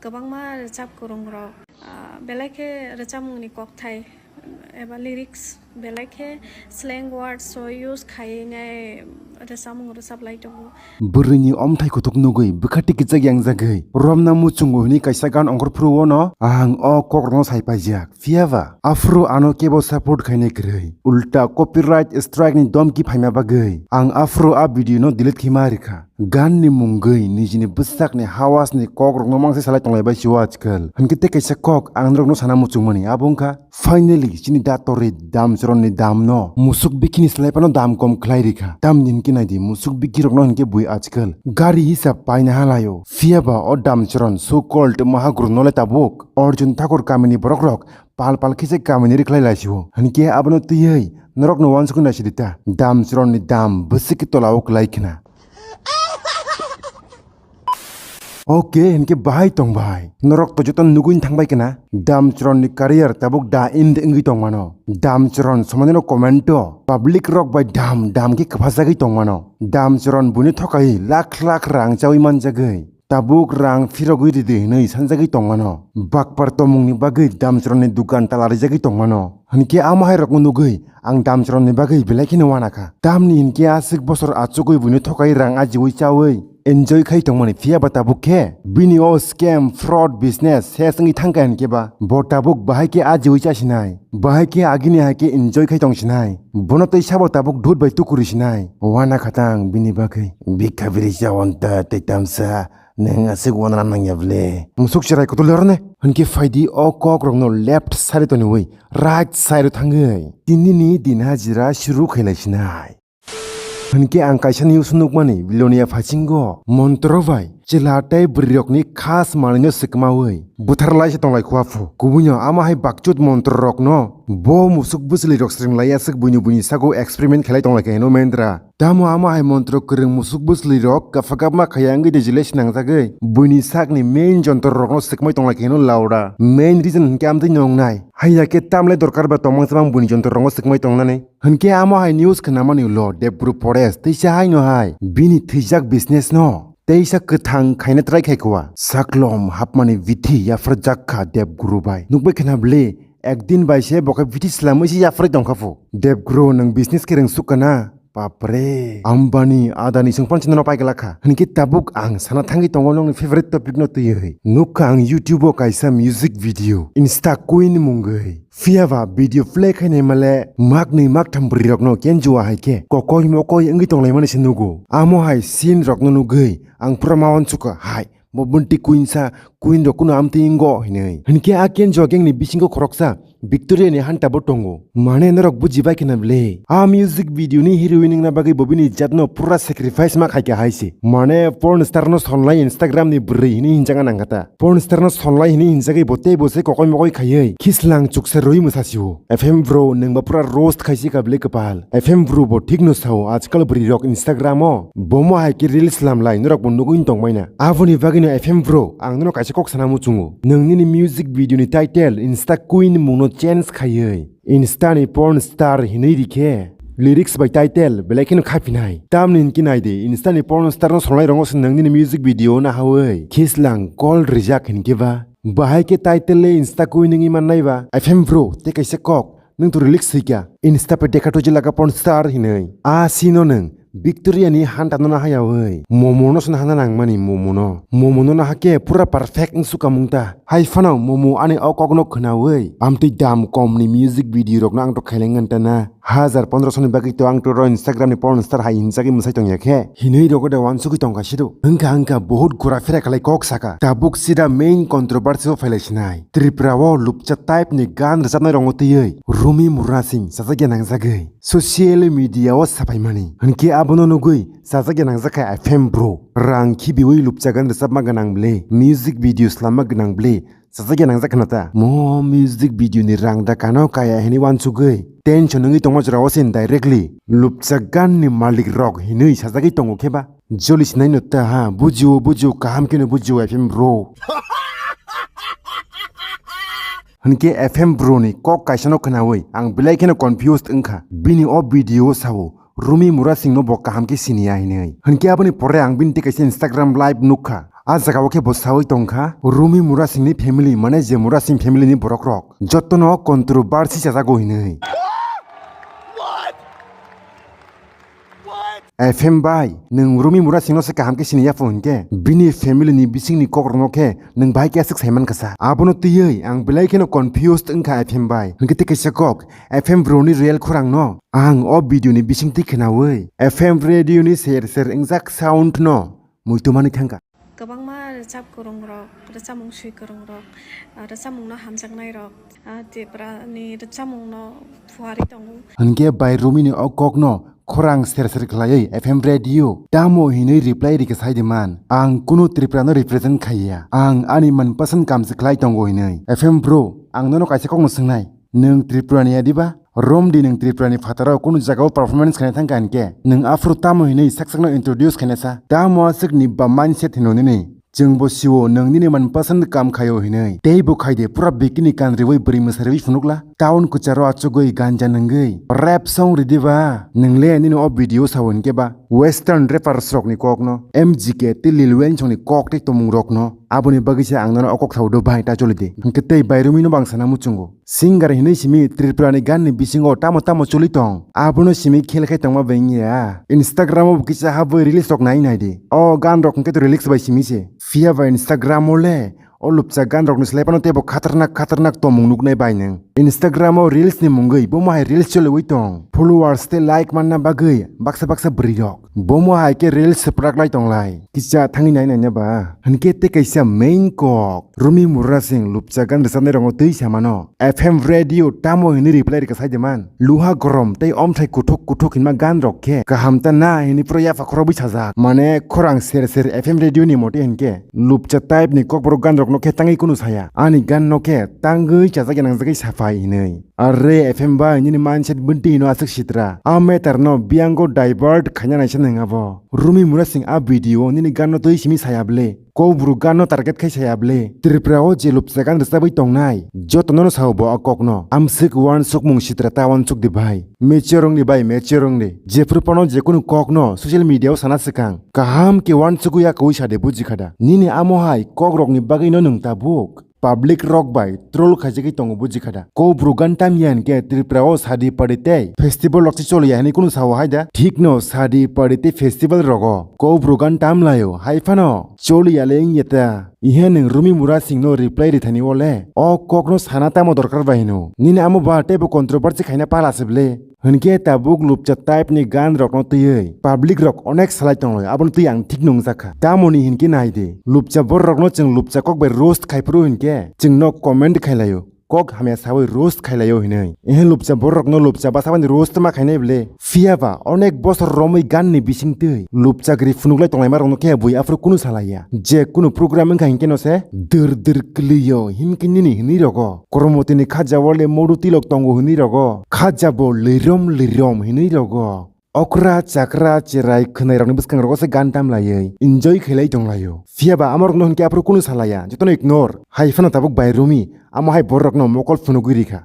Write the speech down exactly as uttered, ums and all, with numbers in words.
Kwbangma rwchap kwrwngrok, ah, belai khe rwchapmungni kokthai eba lyrics belai khe slang words o use khaiwi nai rwchapmung rwchap lai tongo. Bwrwini omthai kuthuk nugwi bwkha tikijak yangjagwi romna muchungo hwnwi kaisa gan ongkhorphuru-o no ang o kokrokno sai paijak. Phiyaba aphuru ano kebo support khainai kwrwi, ulta copyright strike ni domki phaima bagwi ang aphuru a video no delete khaima rikha. Gan ni mungwi nijini bwsakni hawasni kokrokno mangse salai tonglai bai sio ajkal. Hinkhe tei kaisa kok ang norokno sana muchungmani abo wngkha, finally chini datori Damchoronni damno musuk bikhini slai phano dam kom khlai rikha. Tamni hinkhe naidi musuk bikhirokno hinkhe bui ajkal gari hisab paina halaio. Phiyaba o Damchoron so called Mahaguru nole tabuk Arjun Thakur kamini borokrok pal pal khe se kamini rikhlai laisio. Hinkhe abono twiwi norokno uansukwi naisidi ta. Damchoronni dam bwswk tolao kwlai khna. Oke, hinkhe bahai tong bai. Norok to joto nugwi thangbai khna. Damchoronni career tabuk da end wngwi tongmano. Damchoron somanino comment o public rok bai dam dam khe kwphajagwi tongmano. Damchoron buino thokai lakh lakh rang chawi manjagwi. Tabuk rang phirogwi ridi hwnwi sanjagwi tongmano. Bakpar tomungni bagwi Damchoronni dukan tala rijagwi tongmano. Hinkhe amo hai rokno nugwi ang Damchoronni bagwi belai kheno uanakha. Tamni hinkhe aswk bosor achugwi buino thokai rang ajiwi chawi enjoy khai tongmani, phiyaba tabuk khe bini o scam, fraud business ses wngwi thangkha hinkhe ba bo tabuk bahai khe ajiwi chasinai, bahai khe agini hai khe enjoy khai tongsinai, bono tei sabo tabuk dud bai tukurisinai. Uanakha tang bini bagwi bikha biri chawan ta tei tamsa. Nwng aswk uanana nangya ble? Musuk chwrai kutul yorne. Hinkhe phaidi o kokrokno left side o toniwi right side o thangwi tinini din hajira shuru khailaisinai. Hinkhe ang kaisa news nukmani, Bilonia phasingo montro bai chwla tei bwrwirokni khas manwino swkmawi butharlaisa tonglaikha phu. Kubuino amo hai bakchut montrorokno bo musuk bwchwlwirok swrwnglaiyaswk buino buini sago experiment khlai tonglaikha hino Mendra. Tamo amo hai montro kwrwng musuk bwchwlwirok kapha kapma khaya wngwi de jile swnangjagwi buini sakni main jontrorokno swkmai tonglaikha hino Lauda. Main reason hinkhe amtwi nwngnai. Haiya khe tamle dorkar ba tongmang samang buini jontrorokno swkmai tongnani. Hinkhe amo hai news khnamani ulo Debguru Forest teisa haino hai bini thwijak business no teisa kwthang khaina try khai khwa. Saklom hapmani bithi yapharjak kha Debguru bai. Nukbai khna bwle, ekdin bai se bo khe bithi swlamwi se yapharwi tongkha phu. Debguru, nwng business khe rwngsuk kana? Bapre. Ambani, Adani chwng phano chini no pai glak kha. Hinkhe tabuk ang sana thangwi tongo nokni favorite topic no twiwi. Nukha ang YouTube o kaisa music video, Insta Queen mungwi. Phiyaba video play khainai male maknwi maktham bwrwirokno kenjua hai khe kokoi mokoi wngwi tonglaimani se nugo. Amo hai scene rokno nugwi ang pura ma uansukha hai. Bo bunti queen sa, queen rok kuno amtwi wngo hinwi. Hinkhe a kenjua gangni bisingo khoroksa Victoria ni hanta bo tongo. Mane norok bujibai khna bwle. A music video ni heroine wngna bagwi bo bini jatno pura sacrifice ma khaikha hai se. Mane porn star no sonlai Instagram ni bwrwi hinwi hinjak nang kha ta. Porn star no sonlai hinwi hinjagwi bo tei bo se kokoi mokoi khaiwi khislang chuksa rwi mwsa sio. F M bro, nwng ba pura roast khaisi ka bwle kwpal. F M bro bo thik no sao, ajkal bwrwi rok Instagram o bomo hai khe reels slam lai norok bo nugwi tong baina. Aboni bagwi no F M bro, ang nono kaisa kok sana muchungo. Nwng nini music video ni title Insta Queen mung no change khaiwi Insta ni porn star hinwi rikhe lyrics bai title belai kheno khapinai. Tamni hinkhe nai di, Insta ni porn star no sonlai rongo se nwng nini music video nahawi khislang call rijak hinkhe ba. Bahai khe title le Insta Queen wngwi mannai ba. F M bro, tei kaisa kok, nwng to lyrics swi kha. Insta pai dekha to jila ka porn star hinwi. A scene no nwng Victoria ni hanta no naha yawi. Momo no sna hana nangmani momo no. Momo no naha khe pura perfect wng suka mung ta. Hai phano momo ani o kok no khnawi amtwi dam kom ni music video rok no ang to khaileng ngan ta na. Hajar pondro soni bagwi to ang to ro Instagram ni porn star hai hinjagwi mwsai tongya khe. Hinwi rogo de uansugwi tongkha sido. Hwnkha hwnkha bohut gura phira khlai kok saka. Tabuk sida main controversy o phailai sinai. Tripura o lupcha type ni gan rwchapnai rongo twiwi Rumi Mura Singh sajagya nangjagwi social media o sapaimani. Hwnkhe abono nugwi sajagya nangjakha F M bro. Rang khibiwi lupcha gan rwchapma gwnang bwle, music video slamma gwnang bwle, sajagya nangjak khna ta. Mo music video ni rang da kano kaya hinwi uansugwi tension wngwi tongma jorao se directly lupcha gan ni malik rok hinwi sajagwi tongo khe ba. Joli sinai no ta ha, bujio, bujio, kaham kheno bujio F M bro. Hwnkhe F M bro ni kok kaisa no khnawi ang belai kheno confused wngkha. Bini o video o sao, Rumi Mura Singh no bo kaham khe siniya hinwi. Hwnkhe aboni pore ang bini tei kaisa Instagram live nukha. A jagao khe bo sawi tongkha, Rumi Murasingni family, mane je Murasing family ni borok rok, jotono controversy chajago hinwi. F M bai, nwng Rumi Murasingno se kaham khe sini yapho hinkhe, bini family ni bisingni kokrokno khe nwng bahai khe aswk saiman kasa. Abono twiwi ang belai kheno confused wngkha F M bai. Hinkhe tei kaisa kok, F M bro ni real khorang no ang o video ni bising twi khnawi, F M radio ni ser ser wngjak sound no muitu manwi thangkha. Kwbangma rwchap kwrwngrok, rwchapmung swi kwrwngrok, ah, rwchapmungno hamjaknairok, ah, Tiprani rwchapmungno phuarwi tongo. Hinkhe bai Rumini o kokno khorang ser ser khlaiwi F M radio tamo hinwi reply rikha sai di man. Ang kunu Tripurano represent khaiya. Ang ani manpasan kamse khlai tongo hinwi. F M bro, ang nono kaisa kokno swngnai. Nwng Tripurani ya diba? Romdi nwng Tripurani phataro kunu jagao performance khaina thangkha hinkhe, nwng aphuru tamo hinwi sak sakno introduce khaina sa? Tamo aswkni ba mindset hino nini? Chwngbo sio nwng nini manpasan kam khaio hinwi. Teibo khaide pura bikini kanriwi bwrwi mwsariwi phunukla. Town kwcharo achugwi ganja nwngwi rap song ridiba? Nwng le nini o video sao hinkhe ba western rappers rokni kokno, M G K tei Lil Wayne songni kok tei tongmung rokno. Aboni bagwi se ang nono o kok sao do bai ta choli di. Hinkhe tei bai Rumino bang sana muchungo. Singer hinwi simi Tripurani ganni bisingo tamo tamo choli tong. Abono simi khel khai tongma bai wngya. Instagram o bo kisa habwi reels rok nai nai di. O gan rok hwnkhe to reels bai simi se. Phiya ba Instagram o le o lupcha gan rokni slai phano teibo khatarnak khatarnak tongmung nuknai bai nwng. Instagram o reels ni mungwi bomo hai reels choliwi tong. Followers tei like manna bagwi baksa baksa bwrwi rok. Bomo hai khe reels swprak lai tong lai. Kisa thangwi nai nai na ba. Hinkhe tei kaisa main kok. Rumi Murasing lupcha gan rwchapnai rokno twi samano. F M radio tamo hinwi reply rikha sai de man. Luha gorom tei omthai kuthuk kuthuk hinma gan rok khe kaham ta na hinwi pura yapha khorobwi sajak. Mane khorang ser ser F M radio ni mote hinkhe lupcha type ni kokborok gan rokno khe tangwi kunu saya. Ani gan no khe tangwi chajak ya nangjagwi saphai hinwi. Arre F M bai nini mindset bwntwi hino aswk sitra. A matter no biyango divert khaina naisa nwng abo. Rumi Murasing a video nini gan no twi simi saya ble. Kokborok gan no target khai saya ble. Tripura o je lupcha gan rwchabwi tongnai, jotono no sao bo a kok no. Amswk uansukmung sitra ta uansuk di bai. Mature wng di bai, mature wng di. Jephru phano jekunu kok no social media o sana swkang, kaham khe uansugwi ya kaui sa de, bujikha da? Nini amo hai kok rok ni bagwi no nwng tabuk public rok bai troll khaijagwi tongo, bujikha da? Kokborok gan tamya hinkhe Tripura o sadi padi tei festival rok se choliya hinwi kunu sao hai da? Thik no sadi padi tei festival rogo kokborok gan tamlaio, hai phano choliya le wngya ta. Ihe nwng Rumi Murasing no reply rithani o le o kok no sana tamo dorkar bai hino? Nini amo ba teibo controversy khaina pala se ble? Hinkhe tabuk lupcha type ni gan rok no twiwi public rok onek salai tonglai, abono twi ang thik nungjakha. Tamoni hinkhe nai di, lupcha borok rok no chwng lupcha kok bai roast khai phuru hinkhe chwng no comment khai laio, kok hamya sawi roast khai laio hinwi. Ehe lupcha borok rok no lupcha basa bani roast ma khainai ble? Phiya ba onek bosor romwi gan ni bising twi lupcha gri phunuk lai tonglai ma rok no khe bui aphuru kunu salaiya. Je kunu program wngkha hinkhe no se dur dur kwlwi yo hinkhe nini hinwi rogo. Koromoti ni khaja o le modu tilok tongo hinwi rogo. Khaja bo lirom lirom hinwi rogo. Okra chakra cherai khwnai rok ni bwskang rogo se gan tam laiwi enjoy khailai tong laio. Phiya ba amo rok no hinkhe aphuru kunu salaiya, jotono ignore. Hai phano tabuk bai Rumi amo hai borok rok no mokol phunugwi rikha.